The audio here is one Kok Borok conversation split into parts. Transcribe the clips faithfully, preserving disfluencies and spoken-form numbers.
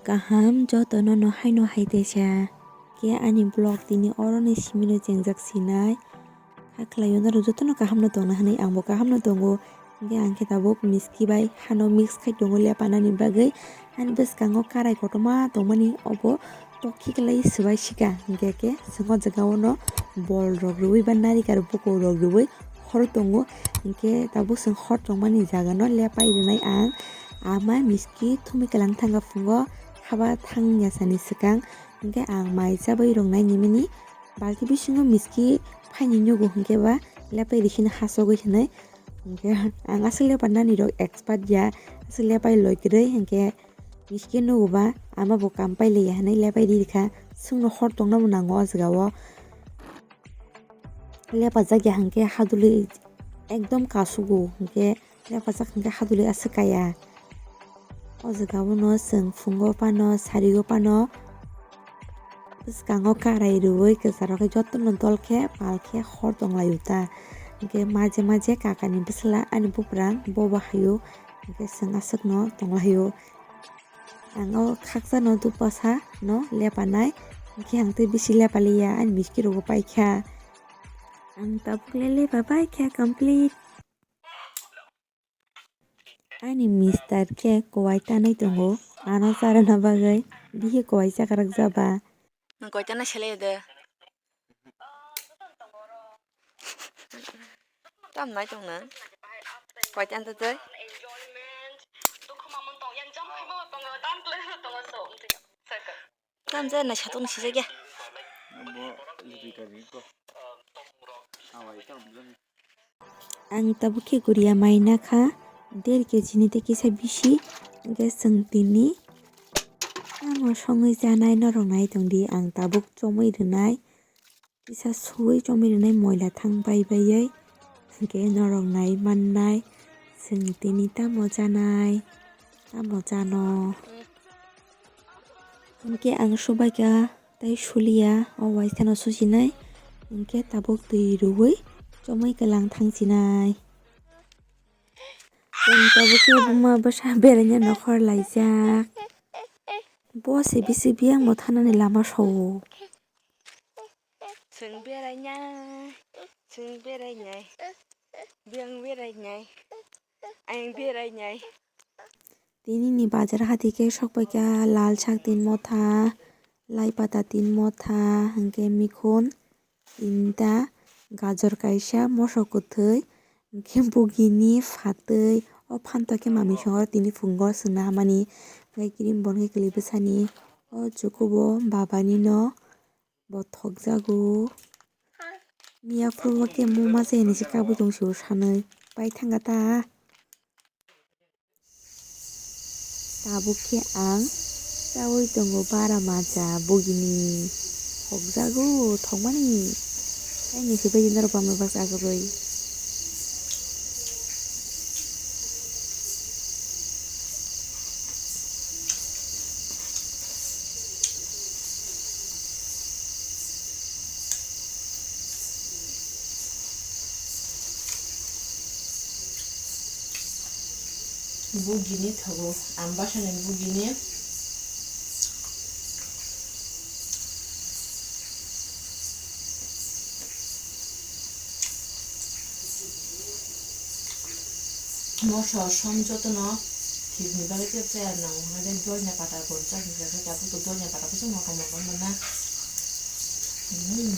Kaham jotono no haino hai teisa. Khe ani vlog tini oro ni simi no chengjak sinai. Hakhlai o norok jotono kaham no tongna hinwi ang bo kaham no tongo. Hingke ang khe tabuk miski bai hano mix khai tongo lepanani bagwi. Ani bwskango karai kotorma tongmani obo tokhi kwlai swbai sika. Hingke khe chwng o jaga o no bol rok rwui ba narikar bukur rok rwui hor tongo. Hingke tabuk chwng hor tongmani jaga no lepai rwnai ang. Ama miski thumi kwlang thangkha phungo haba thang ya sani swkang. Hingke ang mai chabai rwnai nimini balti bisingo miski phaini nugo hingke ba lepai rihino hasogwi hinui. Hingke ang aswk lepai nani rok expert ya, aswk lepai loi kwrwi hingke miski nugo ba ama bo kam pai liya hinui lepai ri rikha. Chwngno hor tongna bo nango o jaga o. Lepajak ya hingke hadulwi ekdom kasugo hingke lepajak hingke hadulwi aswk kaya. O jaga o no chwng phungo phano sari o phano bwskango karai rwui kwcharo khe jotono dol khe pal khe hor tong lai o ta. Hingke maje maje kakani bwsla ani buprang bobo hai o hingke chwng aswk no tong lai o. Ang o khaksa no dupasa no lepanai, hingke ang tei bisi lepaliya ani miski rogo paikha. Ang tabuk le lepa paikha complete. Ani mister khe kwai tanwi tongo, ano charwna bagwi bihi kwai chakrak jaba. Nwng kwai tana selai de. Tam nai tong na. Kwai tan tei. Tam je nai satung sijak ya. Ang tabuk khe guriya mai nakha der kg ni tei kisa bisi, hingke chwng tini tamo songwi chanai norok nai tongdi. Ang tabuk chomwi rwnai, kisa suwi chomwi rwnai moila thang bai baiwi, hingke norok nai mannai chwng tini tamo chanai tamo chano. Hingke ang subaikha tei suliya, o waithano susinai, hingke tabuk twi rwui chomwi kwlang thangsinai. Chwng tabuk khe buma bwsa beraina nokhor laijak. Bo se bisi biyang bo thanani lama sao. Chwng berainai, chwng berainai, biyang berainai, ayang berainai. Tini ni bazar hati khe sokpaikha lal sak tin motha, lai pata tin motha, hingke mikhon tinta, gajor kaisa, moso kwthwi, hingke bugini phatwi. O phantok khe mami songo tini phungo swngna hamani, hingke green bon khe kwlwi bwsani. O chukubo babani no bo thokjago. Miya phuru bo khe muma se hinui se kabui tong se o sanui pai thangkha ta. Tabuk khe ang chaui tongo bara maja bugini. Thokjago thokmani. Kaini se bai norok bamni baksa achugwi. Bugini thogo, ang bwsani bugini. Moso som jotono thikni bagwi tei chaya nango, hwnkhai doina pata gonjak hwnkhe khe tabuk doina pata bwswk mokol mokol wngmana. Hmm.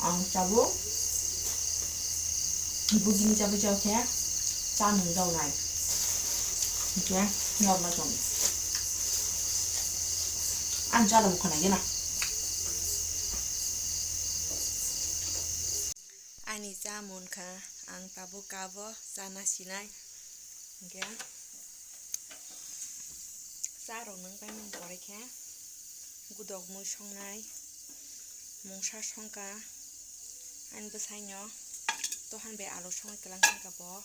Ang tabuk bugini chabwi chao khe chamung jaunai. Hwnkhe normal tong. Ang jala bwkha nai gena. Ani cha mon kha, ang tabuk kabo chana sinai. Hingke cha rok nang pai nang pore khe gudok mui songnai, mungsa songkha ani bwsai no tohan bai alu songwi twlang thangkha bo.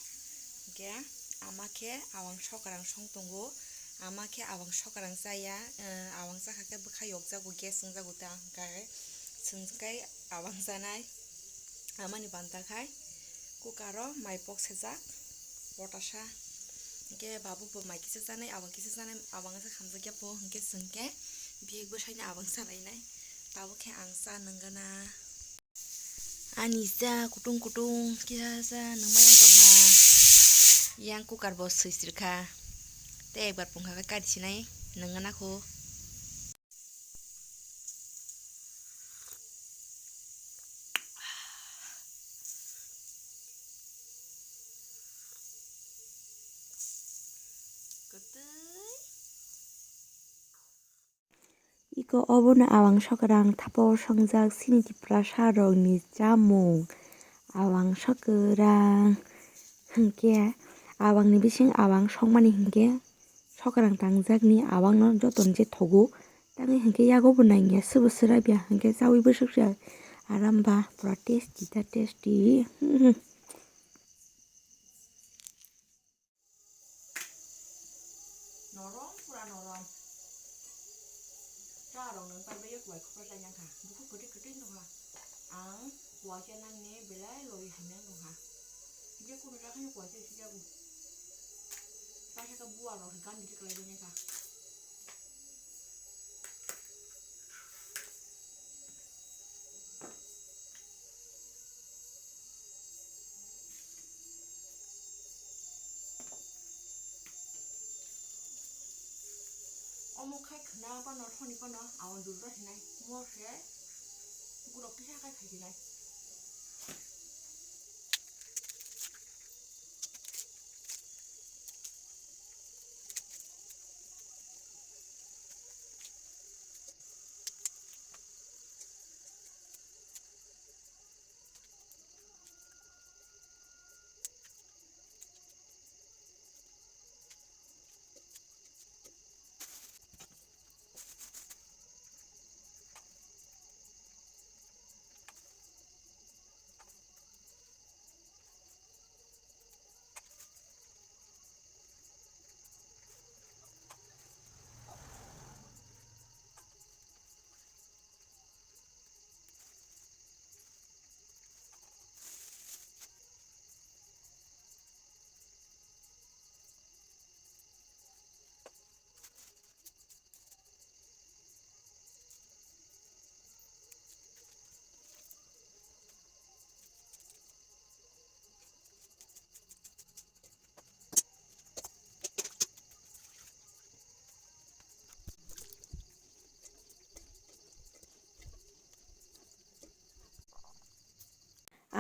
Hingke ama khe awang sokrang song tongo, ama khe awang sokrang chaya, eh, awang chakha khe bwkha yokjago, gas wngjago ta, hingkhe chwng kai awang chanai. Amani banta khai cooker o mai pok sejak, potasa Hwnkhe babu bo mai kisa chanai, abang kisa chanai, abang sa khamjakya bo, hwnkhe chwng khe bihik bwsaino abang salainai. Tabuk khe ang cha nwnggana. Ani cha kutung kutung kisa cha nungmaya tongkha. Yang cooker bo swisirkha. Tei ekbar pungkha khe kari sinai nungana kho. Iko obono awang sokrang thapao songjak chini Tiprasa rokni chamung. Awang sokrang hwnkhe awangni bising awang songmani hwnkhe sokrang tangjakni awangno jotono je thogo. Tangwi hwnkhe yago bo nangya, swbo swrapya hwnkhe chaui bwswk se aramba pura tasty ta tasty. Norom, pura norom. Cha rok nung pai bai kwbai khopra lai nang kha. Bukhuk kwtwi kwtwi nung kha. Ang waisa nang ni belai lori hamya nung kha. Je kunu ta khani waisa si jago. Ta khe ka buwa rok gan di kwlai bai nang kha. Omo khai khna phano thoni phano awan dulra hinai mo se gurok kisa khai khai hinai.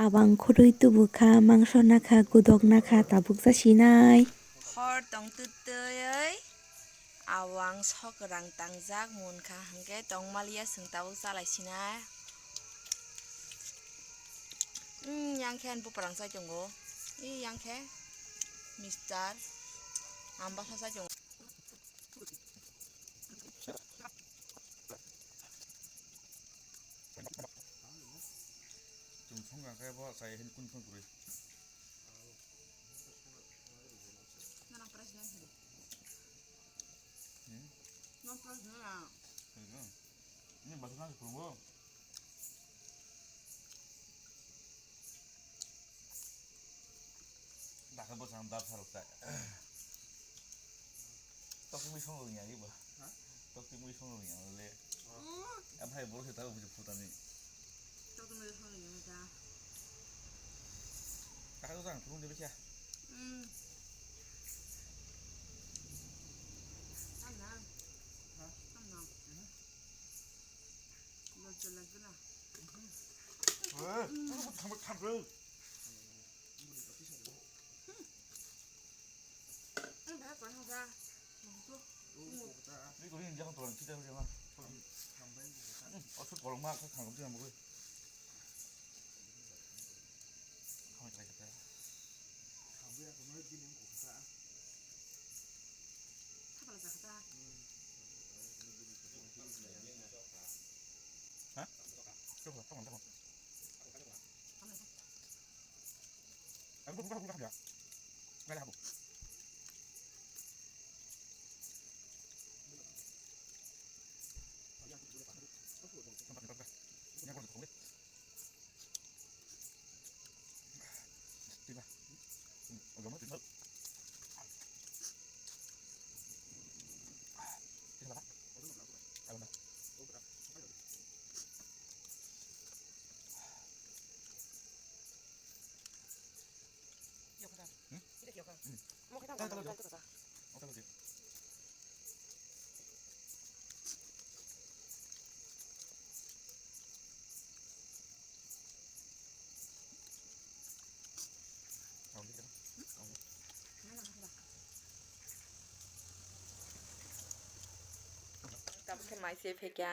Abang khurui tubukha, mangso nakha, gudok nakha, tabuk jasinai. Hor tong twtwi awang sokrang tangjak munkha, hwnkhe tongmaliya chwng tabuk chalaisinai. Yang khe ani buprang chai tongo, yang khe mister Ambasa chai tongo. Chwng songkha khe bo chai hwn kun kun kwrwi. Hmm? Nini bwswk nang se phuru bo? Dakhe bwswk ang dap salok chai. Tok twi mui song rwngya iba. Ha? Tok twi mui song rwngya le. Oh. Aphai borok se ta buji phutani. Tok twi mui song rwngya ta. Dakhe bwswk ang phuru de bikya. Hmm. Tamna. Ha? Tamna. Mhm. Lojja lagde na. Eh, thambo, thambo, thambo. Ang dah kau yang dah. Ni kau ni jangan tuan kita jangan. Hmm, asal kalau mak kau thambo jangan boleh. Kau ni kau kata. Ha? Coba, tolong, tolong. Aku buka, buka, buka, ya. Nggak ada aku. Tempat, tempat, tempat. Ini aku udah potong deh. Tiba. Hmm, agak mau tiba. Tabuk khe mai se phekya,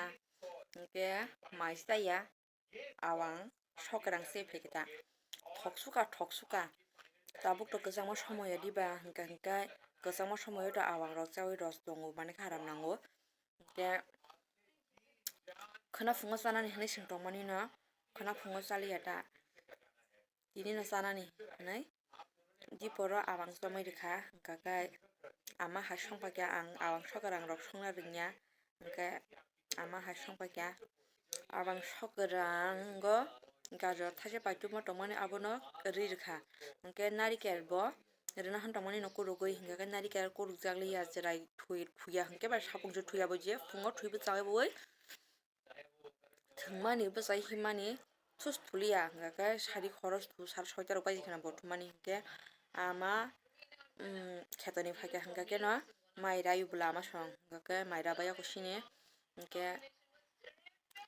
hwnkhe mai se taiya, awang sokrang se phekya ta, thoksuka thoksuka. Tabuk to kwchangma somoyo diba, hwnkhe hwnkhe kwchangma somoyo to awang rok chaui rw tongo, mane khe haram nango. Hwnkhe khwna phungo chanani hinwi swng tongmani no, khwna phungo chaliya ta, tini no chanani hinwi. Diporo awang chomwi rwkha, hwnkhe ama hai songpakya, ang awang sokrang rok songna rwngya, hwnkhe ama hai songpakya. Awang sokrang o gajor thaisa paituma tongmani abono rwi rwkha, hwnkhe narikel bo rwna han tongmani no kurugwi, hwnkhe narikel kurukjak liya, chwrai thwi-, thuya, hwnkhe bai sapung se thuya bo je phungo thwibo chawi bui. Thwngmani bwsai himani sus thuliya, hwnkhe sari khoros thu sar soitar rok bai kheno bo thumani, hwnkhe ama, um, khetoni phaikha, hwnkhe keno mai rawi bwla ama song, hwnkhe mai rabai yakusini, hwnkhe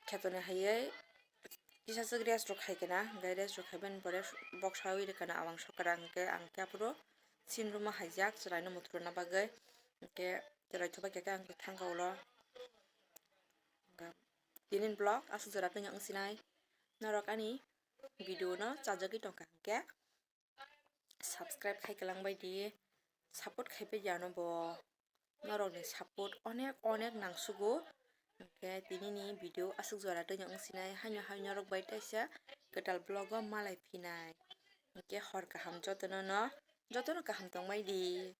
khetoni haiwi kisa swk rest rok khai kena, hwnkhe rest rok khaibani pore boksawi rwkha na awang sokrang, hwnkhe ang khe aphuru chin room o haijak chwraino muthurna bagwi, hwnkhe chwrai thubai khe ang thangkha ulo. Tini vlog aswk jora tongya wngsinai. Norok ani video no chajagwi tongkha hwnkhe subscribe khai kwlangbai di, support khaibai di ano bo. Norokni support onek onek nangsugo, hwnkhe tinini video aswk jora tongya wngsinai. Haino hai norok bai teisa kwtal vlog o malai phinai. Hwnkhe hor kaham jotono no, jotono kaham tongbai di.